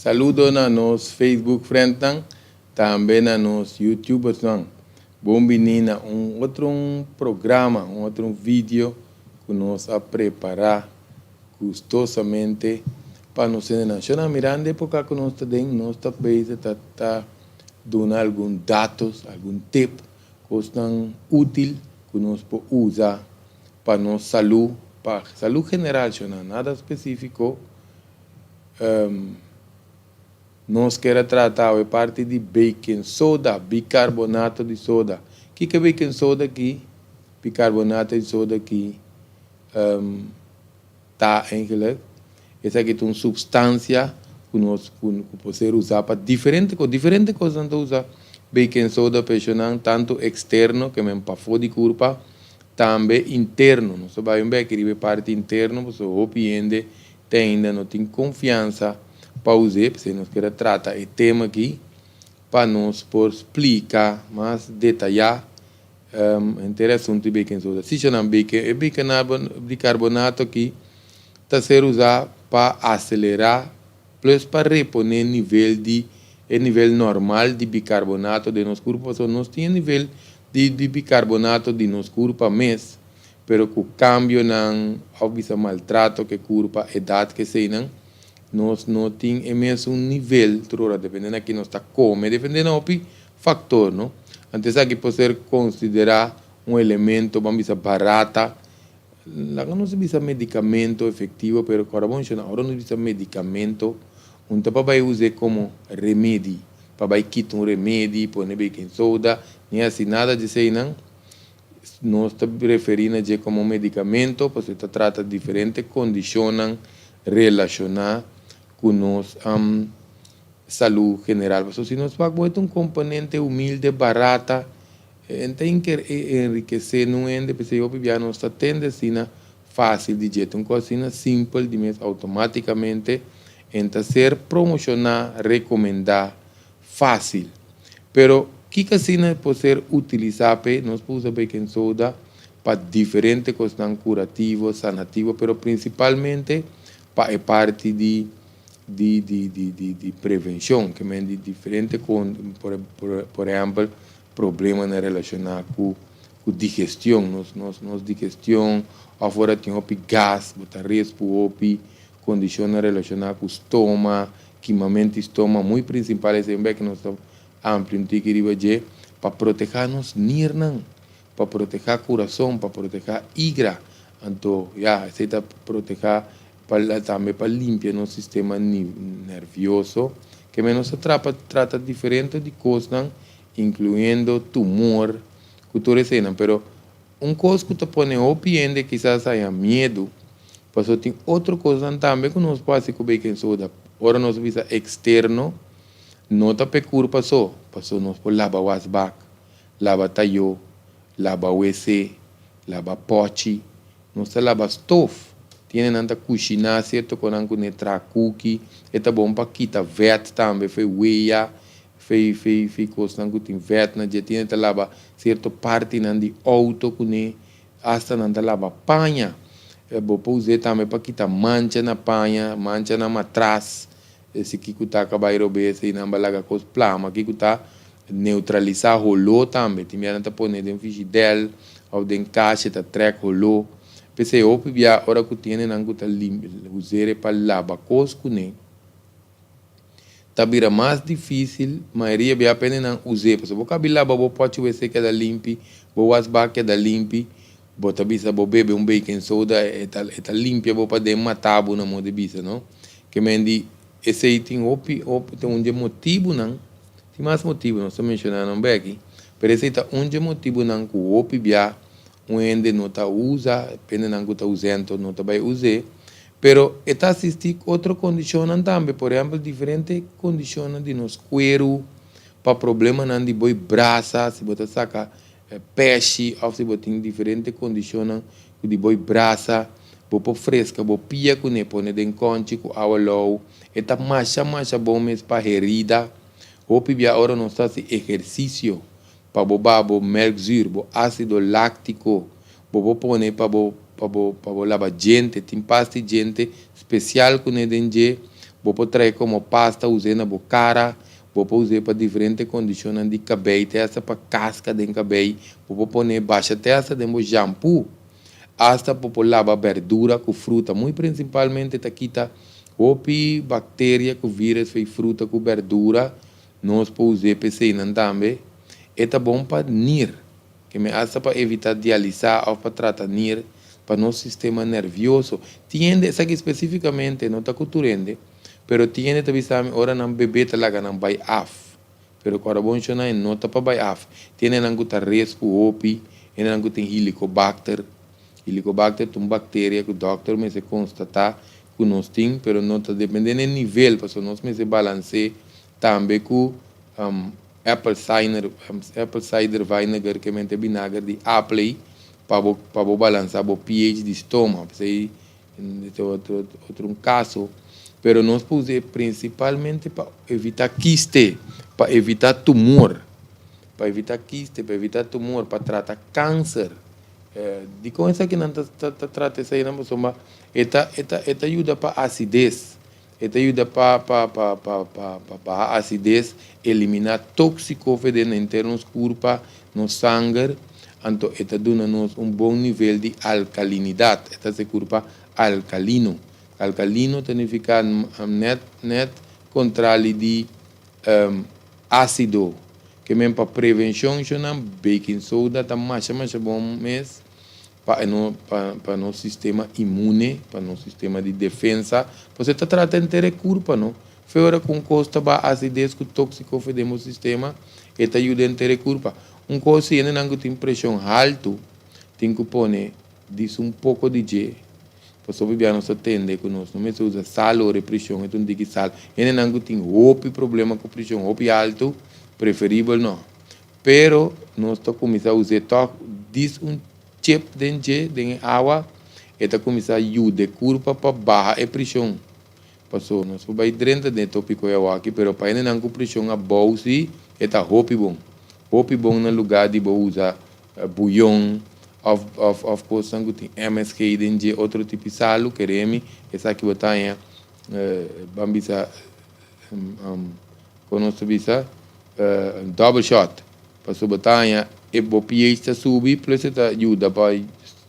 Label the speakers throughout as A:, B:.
A: Saludo na nos Facebook friendnan, tambe na nos YouTubersnan. Bon bini na un otro un programa, un otro un video ku nos a prepará gustosamente pa nos hendenan. Shona, mirando époka ku nos ta den, nos ta bezig ta ta duna algun datos, algun tip, kosnan útil ku nos por usa pa nos salú, pa salú general, shona, nada spesífiko. Nos kier a trata awe parti di baking soda, bicarbonato di soda. Kiko e baking soda aki, bicarbonato di soda aki ta eigenlijk? Esaki ta un substancia ku nos ku por ser usa pa diferente kos. Diferente kosnan ta usa baking soda pa eshonan, tantu externo, ke men pafó di kurpa, tambe interno. Nos ta bai un bek riba e parti interno pasobra hopi hende Te ainda no tin konfiansa pa us'é, p'esei nos kier a trata e tema akí pa nos por splika mas detayá henter e asuntu di baking soda. Si nan baking, e bicarbonato akí ta ser usá pa aselerá plus pa reponé nivel di e nivel normal di bicarbonato den nos kurpa, pasobra nos tin e nivel di bicarbonato di nos kurpa mes. Pero ku kambionan òf bisa maltrato ku e kurpa, edat ku eseinan, nos no tin e mesun nivel tur ora, depende na ki nos ta kome, depende na hopi faktor, no. Anto esaki por ser konsiderá un elemento, ban bisa barata, laga nos bisa medikamento efektivo, pero ku ora bo menshona, ora nos bisa medikamento, un ta pa bai us'é komo remedi, pa bai kita un remedi, pone baking soda, ni hasi nada di eseinan. Nos ta referí na dje komo medikamento pasobra e ta trata diferente kondishonnan relashoná ku nos salú general. Pasobra si nos wak bo e ta un komponente humilde, barata, e ta enrikesé nun hende, p'esei hopi bia nos ta tende asina fásil di dje. Ta un kos asina simpel di mes outomátikamente e ta ser promoshoná, rekomendá fácil. Pero kiko asina por ser utilisa p'e? Nos por usa baking soda pa diferente cosnan curativo, sanativo, pero principalmente pa e parti di di di di di di prevencion, ke men di diferente con por por por ehempel problemanan relaciona cu cu digestion, nos nos nos digestion of ora tin hopi gas, bo ta respu hopi, Condicionnan relaciona cu stoma, kimamento di stoma, muy principal esey un bek nos ta amplia un tiki riba dje, pa proteha nos nirnan, pa proteha curason, pa proteha igra, anto ya esey ta proteha pa tambe pa limpia nos sistema nervioso, ke men nos ta trapa trata diferente di cosnan incluyendo tumor cu tur eseynan, pero Un kos ku ta pone hopi hende kisas haña miedu, pasobra tin otro kosnan tambe ku nos por hasi ku baking soda. Ora nos bisa eksterno, no ta p'e kurpa so, pasobra nos por laba wasbak, laba tayó, laba wc, laba pòchi, nos ta laba stof. Tin hendenan ta kushiná sierto konan kuné traha kuki, e ta bon pa kita vèt tambe, fei weya. Fei fei fei kosnan ku tin vèt na dje tin e ta laba sierto partinan di outo kuné asta nan ta laba paña bo por us'é tambe pa kita mancha na paña mancha na matras si kiko ta kabai robes ei nan ba laga kos plama kiko ta neutralisá holó tambe tin bia nan ta pone den fishidèl òf den kasha ta trèk holó p'esei hopi bia ora ku tin hendenan ku ta us'é pa laba kos kuné. Ta bira mas difícil, mayoria bia pende nan us'é, pasobra bo kabi laba bo pochi wc keda limpi, bo wasbak keda limpi, bo ta bisa bo bebe un baking soda e ta e ta limpia bo paden mata bo na modo di bisa no. Ke men di esei tin hopi hopi ta un dje motibunan, tin mas motibu nos ta menshoná nan beki, pero esei ta un dje motibunan ku hopi bia un hende no ta usa, pende nan ku ta us'é anto no ta bai us'é. Pero e ta asistí ku otro kondishonnan tambe, por ehèmpel diferente kondishonnan di nos kueru, pa problemanan di boi brasa, si bo ta saka pèshi òf si bo tin diferente kondishonnan ku di boi brasa, bo por freska bo pia kuné, pone den kònchi ku awa lou. E ta masha masha bon mes pa herida. Hopi bia ora nos ta hasi ehersisio pa bo baha bo melkzuur, bo ásido láktiko, Bo por pone pa bo pa bo pa bo laba djente. Tin pasta di djente spesial ku ne den dje. Bo por traha komo pasta us'é na bo kara, bo por us'é pa diferente kondishonnan di kabei, te hasta pa kaska den kabei, bo por pone basha te hasta den bo shampoo. Hasta bo por laba berdura ku fruta. Muy prinsipalmente ta kita hopi bakteria ku virus for fruta ku berdura. Nos por us'é p'eseinan tambe. E ta bon pa nir, ke men hasta pa evitá dialisá òf pa trata nir, pa nos sistema nervioso. Tin hende, esaki spesífikamente no ta ku tur hende, pero tin hende ta bisa mi ora nan bebé ta laga nan bai af. Pero ku ora bon shona e no ta pa bai af. Tin hendenan ku ta res ku hopi, hendenan ku tin helicobacter. Helicobacter ta un bakteria ku dòkter mester konstatá ku nos tin, pero no ta dependé na e nivel, pasobra nos mester balans'é tambe ku apple cider, apple cider vinegar, ke mente binager di apel ei, pa bo pa bo balansá bo pH di stoma. P'esei ta otro otro un kaso. Pero nos por us'é prinsipalmente pa evitá kiste, pa evitá tumor, pa evitá kiste, pa evitá tumor, pa trata kanser. Dikon esakinan ta ta trata eseinan? Pasobra e ta e ta e ta yuda pa asides. E ta yuda pa pa pa pa pa pa baha asides, eliminá tóksiko fe den henter nos kurpa, nos sanger, anto e ta duna nos un bon nivel di alkalinidat, e ta hasi kurpa alkalino. Alkalino ta nifiká nèt nèt kontrali di ásido. Ke men pa prevenshon shonnan baking soda ta masha masha bon mes. Pa e no pa pa nos sistema inmune, pa nos sistema di defensa, pasobra e ta trata henter e kurpa no. Fe ora ku un kos ta baha asides ku tóksiko fe den bo sistema, e ta yuda henter e kurpa. Un kos si hendenan ku tin preshon haltu tin ku pone dis un poko di dje, pasobra bia nos ta tende ku nos no mester usa sal ora e preshon e ta un diki sal. Hendenan ku tin hopi problema ku preshon hopi haltu, preferibel no. Pero nos ta kuminsá us'é tòg dis un chip den dje, den e awa, e ta kuminsá yuda e kurpa pa baha e prishon. Paso nos por bai drenta den e topiko e awaki, pero pa hendenan ku prishon abou si e ta hopi bon. Hopi bon na lugá di bo usa buyon òf òf òf kosnan ku tin MSG den dje, otro tipo di salu, kere mi esaki bo ta haña ban bisa Kon nos ta bisa double shot pasobra bo ta haña e bo pH ta subi plus e ta yuda pa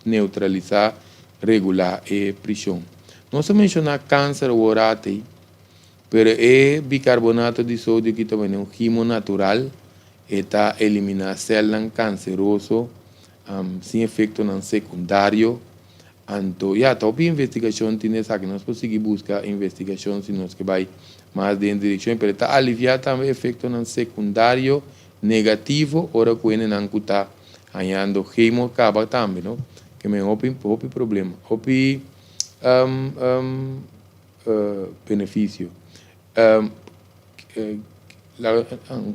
A: neutralisa regula e prishon. Nos a menshona kanser awor ati pero e bicarbonato di sodio ki ta bini un gimo natural e ta elimina selnan kanseroso sin efektonan sekundario. Anto, ya, ta hopi investigashon tin esaki. Nos por sigui buska investigashon si nos ke bai mas den direkshon, pero e ta aliviá tambe efektonan sekundario negativo ora ku hendenan ku ta hañando chemo kaba tambe, no? Ke men hopi, hopi problema, hopi benefisio. Un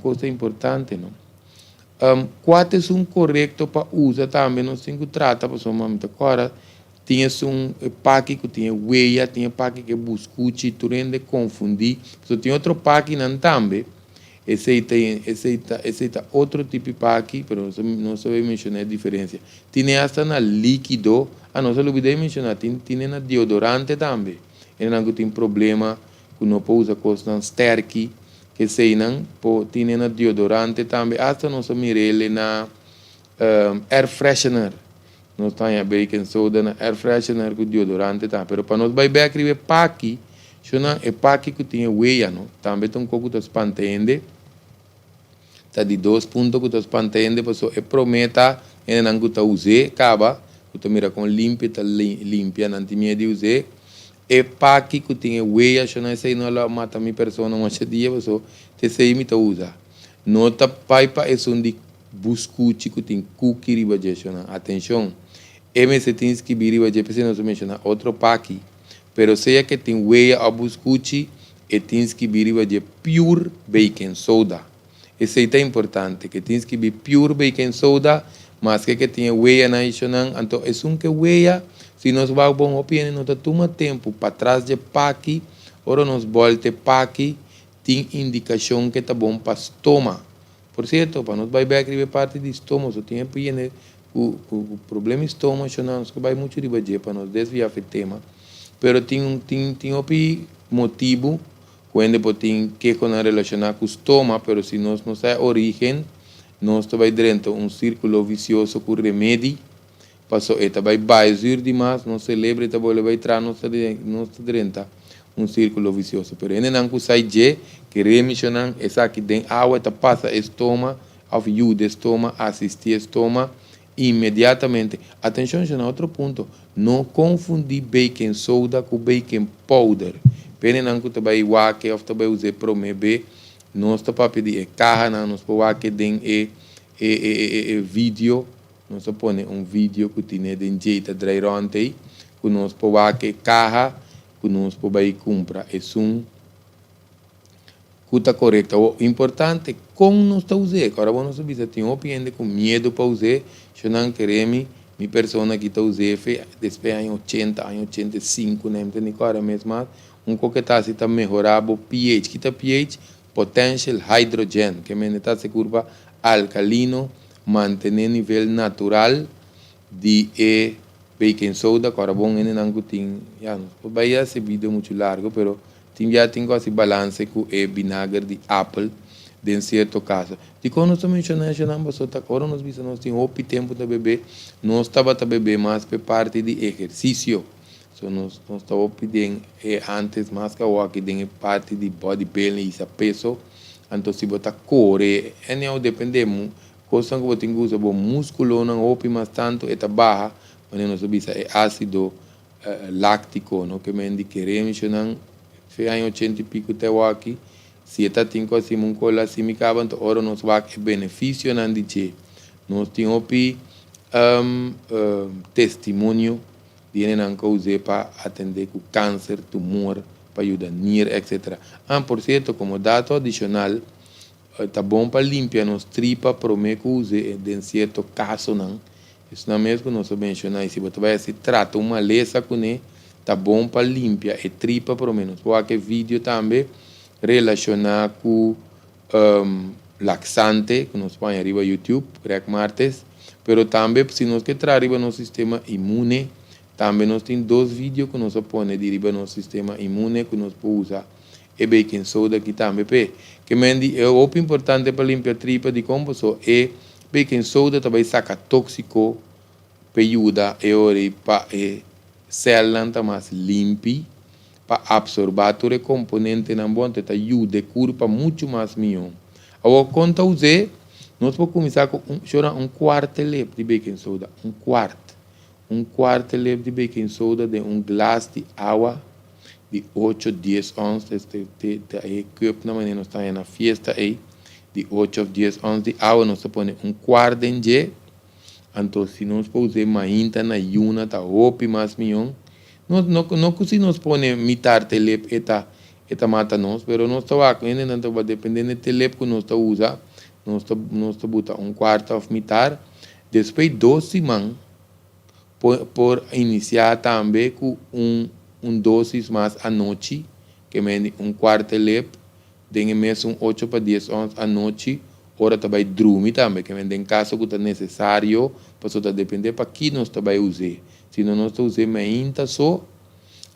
A: kos ta importante, no? Kua ta esun korekto pa usa tambe nos tin ku trata pasobra mi ta kòrda tin esun e paki ku tin e weya tin e paki ku e buskuchi tur hende konfundí pasobra tin otro pakinan tambe esei ta esei ta esei ta otro tipo di paki pero nos nos ta bay menshoná e diferensia tine asta na líkido a nos a lubidá di menshoná tin tine na deodorante tambe hendenan ku tin problema ku no por usa kosnan sterki, keseinan por tine na deodorante tambe, asta nos a mir'el na air freshener, nos ta haña baking soda na air freshener ku deodorante tambe, pero pa nos bai bek riba e paki, shonnan e paki ku tin e weya no, tambe ta un kos ku ta spanta hende, Ta di dos punto ku ta spanta hende paso e promé ta hendenan ku ta us'é kaba ku ta mira kon limpia ta limpia nan tin miedu di us'é. E paki ku tin e weya shona esei no a mata mi persona masha dia paso ta esei mi ta usa. No ta bai pa esun di buskuchi ku tin kuki riba dje shona. Atenshon e mester tin skibí riba dje p'esei nos a menshoná otro paki pero sea ke tin weya òf buskuchi E tin skibí riba dje pure baking soda. Esei ta importante, ke tin skibí pure baking soda, maske ke tin e weyanan ishonan, anto esun ke weya, si nos wak bon hopi hende no ta tuma tempu patras dje paki, ora nos bòlta e paki, tin indikashon ke ta bon pa stoma. Por sierto, pa nos bai bèk riba e parti di stoma, so tin e hende ku ku problema di stoma ishonan, nos ke bai muchu riba dje pa nos desviá for e tema, pero tin tin tin hopi motibu. Ku hende por tin kehonan relashoná ku stoma, pero si nos no sa e orígen, nos ta bai drenta un sírkulo visioso ku remedi, paso e ta bai bai zür dimas, nos selebre ta bolbe bai tra, nos ta nos ta drenta un sírkulo visioso. Pero hendenan ku sai dje, ke remishonan esaki den awa e ta pasa e stoma òf yuda e stoma, asistí e stoma inmediatamente. Atenshon shona, otro punto, no konfundí baking soda ku baking powder. P'e hendenan ku ta bai wak e òf ta bai usa e promé be, nos ta papia di e kahanan, nos por wak e den e video, nos ta pone un video ku tine den dje ta drai rònt ei, ku nos por wak e kaha ku nos por bai kumpra esun ku ta korekto. Awor, importante kon nos ta us'é. Ora bo nos ta bisa tin hopi hende ku miedu pa us'é, shonnan kere mi, mi persona ki ta us'é fe despues aña 80, aña 85, nan ta ni kòrda mes mas, un kos ke ta hasi ta mehorá bo pH. Ki ta pH? Potential hydrogen, ke mende ta hasi kurpa alkalino, mantené nivel natural di e baking soda. Ku ora bon hendenan ku tin, ya, nos por bai hasi video muchu largu, pero tin bia tin ku hasi balanse ku e binager di apel den sierto kaso. Dikon nos ta menshoná esnan? Pasobra ta ora nos bisa nos tin hopi tempu ta bebe, nos tabata bebe mas p'e parti di ehersisio. So nos ta hopi den e antes mas ku awor aki den e parti di bodybuilding, hisa peso. Anto si bo ta kore, anyhow depende kosnan ku bo tin ku usa bo muskulonan hopi mas tantu e ta baha, manera nos ta bisa e ásido láktiko, no? Ke men di kere menshonan fe aña 80 i piku te awor aki, si e ta tin ku hasi un kola así mi kaba, anto ora nos wak e benefisionan di dje, nos tin hopi testimonio di hendenan ku a us'é pa atendé ku kanser, tumor, pa yuda nier, etcetera. Ah, por sierto, komo dato adishonal, ta bon pa limpia nos tripa promé ku us'é den sierto kasonan. Esnan mes ku nos a menshoná, i si bo ta bai hasi trata un malesa kuné, ta bon pa limpia e tripa promé. Nos por wak e video tambe relashoná ku laksante ku nos por haña riba YouTube, Greg Martes. Pero tambe si nos ke traha riba nos sistema inmune, tambe nos tin dos video ku nos a pone di riba nos sistema inmune ku nos por usa e baking soda aki tambe p'e. Ke men di e hopi importante pa limpia tripa dikon paso e baking soda ta bai saka tóksiko p'e yuda e ora ei pa e sèlnan ta mas limpi pa apsorbá tur e komponentenan bon, anto e ta yuda e kurpa muchu mas mihó. Awor kon ta us'é? Nos por kuminsá ku un shora un kuart lep di baking soda, un kuart, un kuart lep di baking soda den un glas di awa di ocho, 10 ons, te ta e cupnan manera nos ta haña na fiesta ei, di 8 òf 10 ons di awa nos ta pone un kuart den dje. Anto si nos por us'é mainta na yuna ta hopi mas mihó. No no no ku si nos pone mitar telep e ta e ta mata nos, pero nos ta wak hendenan ta depende di e telep ku nos ta usa, nos ta buta un kuart òf mitar. Despues 2 siman por inisiá tambe ku un dosis mas anochi, ke men un kuart telep den e mesun 8 pa 10 ons anochi ora ta bai drumi tambe, ke men den kaso ku ta nesesario, pasobra ta depende pa ki nos ta bai us'é. Si no nos ta us'é mainta so,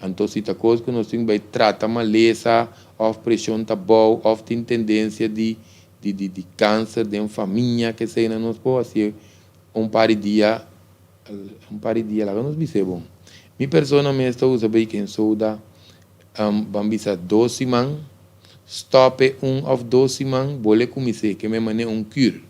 A: anto si ta kos ku nos tin bai trata malesa òf preshon ta bou òf tin tendensia di kanser den famia, ke eseinan nos por hasié un par di dia, un par di dia, laga nos bis'é bon. Mi persona mes ta usa baking soda, ban bisa 2 siman, stòp e 1 òf 2 siman, bolbe kumins'é, ke men manera un kür.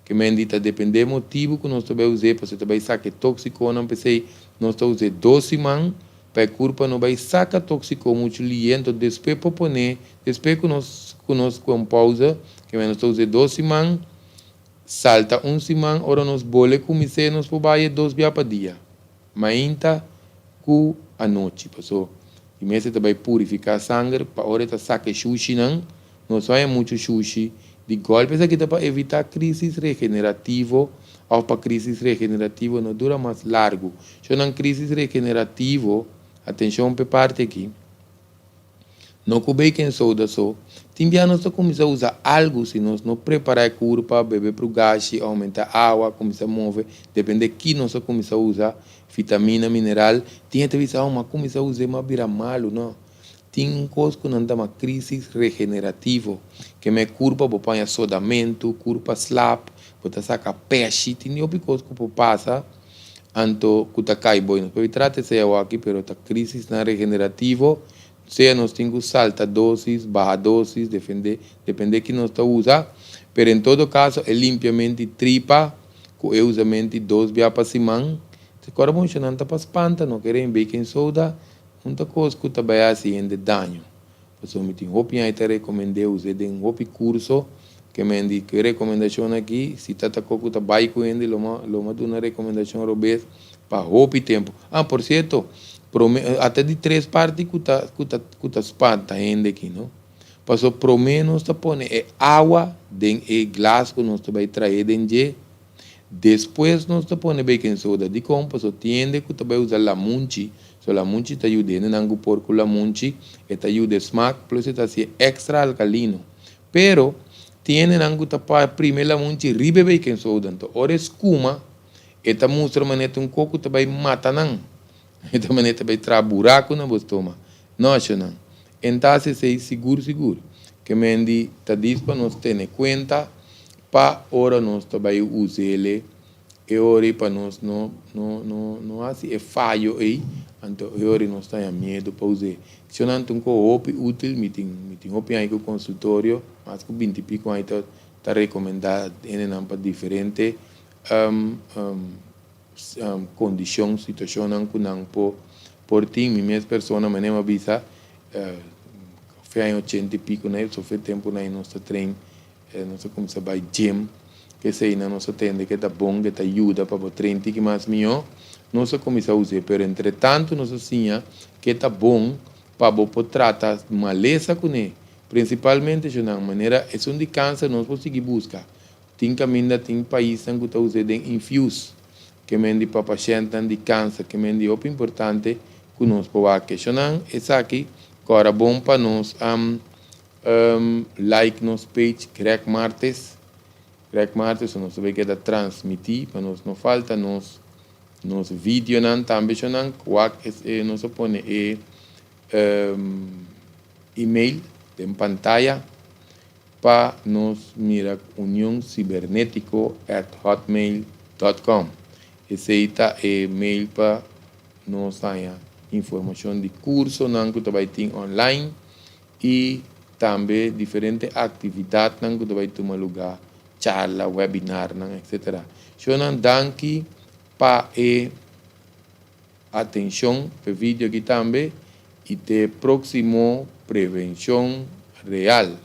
A: Ke men di ta depende motibu ku nos ta bai us'é, pasobra ta bai saka e tóksikonan, p'esei nos ta us'é 2 siman pa e kurpa no bai saka tóksiko muchu lihé, anto despues por pone, despues ku nos ku un pousa, ke men nos ta us'é 2 siman, salta un siman, ora nos bolbe kumins'é nos por bai dos bia pa dia, mainta ku anochi, pasobra di mes e ta bai purifiká sanger pa ora e ta saka e shushinan, no haña muchu shushi di gòlpi. Esaki ta pa evitá krísis regenerativo òf pa krísis regenerativo no dura mas largu. Shonnan, krísis regenerativo, atenshon p'e parti aki, no ku baking soda so, tin bia nos ta kuminsá usa algu si nos no prepará e kurpa, bebe prugashi, oumentá awa, kuminsá move, depende ki nos a kuminsá usa, vitamina, mineral, tin hende ta bisa: "Oh, m'a kuminsá us'é, m'a bira malu." No. Tin un kos ku nan ta yama krísis regenerativo, ke men kurpa bo paña sodamentu, kurpa slap, bo ta saka pèshi, tin hopi kos ku por pasa anto ku ta kai bo. Nos por trata esei awaki, pero ta krísisnan regenerativo, sea nos tin ku salta dósis, baha dósis, defendé, dependé ki nos ta usa, pero en todo kaso e limpiamento di tripa ku e usamento di dos bia pa siman, si kòrda bon nan ta pa spanta, no kere baking soda, un ta kos ku ta bai hasi hende daño. Pasobra mi tin hopi aña ta rekomend'é us'é den hopi kurso ke men di ku e rekomendashon aki, si ta ta kos ku ta bai ku hende lo mi lo mi duna rekomendashon robes pa hopi tempu. Ah, por sierto, prome ata di tres parti ku ta ku ta ku ta spanta hende aki no. Pasobra prome nos ta pone e awa den e glas ku nos ta bai trahe den dje. Despues nos ta pone baking soda. Dikon? Pasobra tin hende ku ta bai usa lamunchi. So lamunchi ta yuda hendenan ku por ku lamunchi, e ta yuda e smak, plus e ta hasié extra alkalino. Pero, tin hendenan ku ta primi e lamunchi riba e baking soda. Anto ora e skuma, e ta mustra manera ta un kos ku ta bai mata nan. E ta manera ta bai traha buraku na bo stoma. No, ashonan. En ta hasi esei sigur sigur. Ke men di ta dis pa nos tene kuenta pa ora nos ta bai us'ele e ora ei pa nos no no no no hasi e fayo ei, anto e ora ei nos ta haña miedu pa us'é. Shonnan ta un ko hopi útil, mi tin mi tin hopi aña ku konsultorio, mas ku binti piko aña ta ta rekomendá hendenan pa diferente kondishon, situashonnan ku nan por por tin. Mi mes persona manera mi a bisa fe aña ochenta i piko na so fe tempu nan nos ta train, nos a kuminsá bai gym, keseinan nos a tende ke ta bon, ke ta yuda pa bo train tiki mas mihó, nos a kuminsá us'é. Pero entre tantu nos a siña ke ta bon pa bo por trata malesa kuné, prinsipalmente esnan manera esun di kanser nos por sigui buska. Tin kaminda tin paisnan ku ta us'é den infuse, ke men di pa pashèntnan di kanser, ke men di hopi importante ku nos por wak. Keshonan esaki kòrda bon pa nos like nos page Greg Martes, Greg Martes, so nos ta bay keda transmití pa nos no falta nos nos videonan tambe shonan wak nos a pone e email den pantaya. Pa nos mira Union Cibernetico at hotmail dot com. Esei ta e mail pa nos haña informashon di kursonan ku ta bai tin online i tambe diferente aktividatnan ku ta bai tuma lugá, charla, webinarnan, etcetera. Shownan danki pa e Atencion p'e video aki tambe y te proximo Prevencion Real.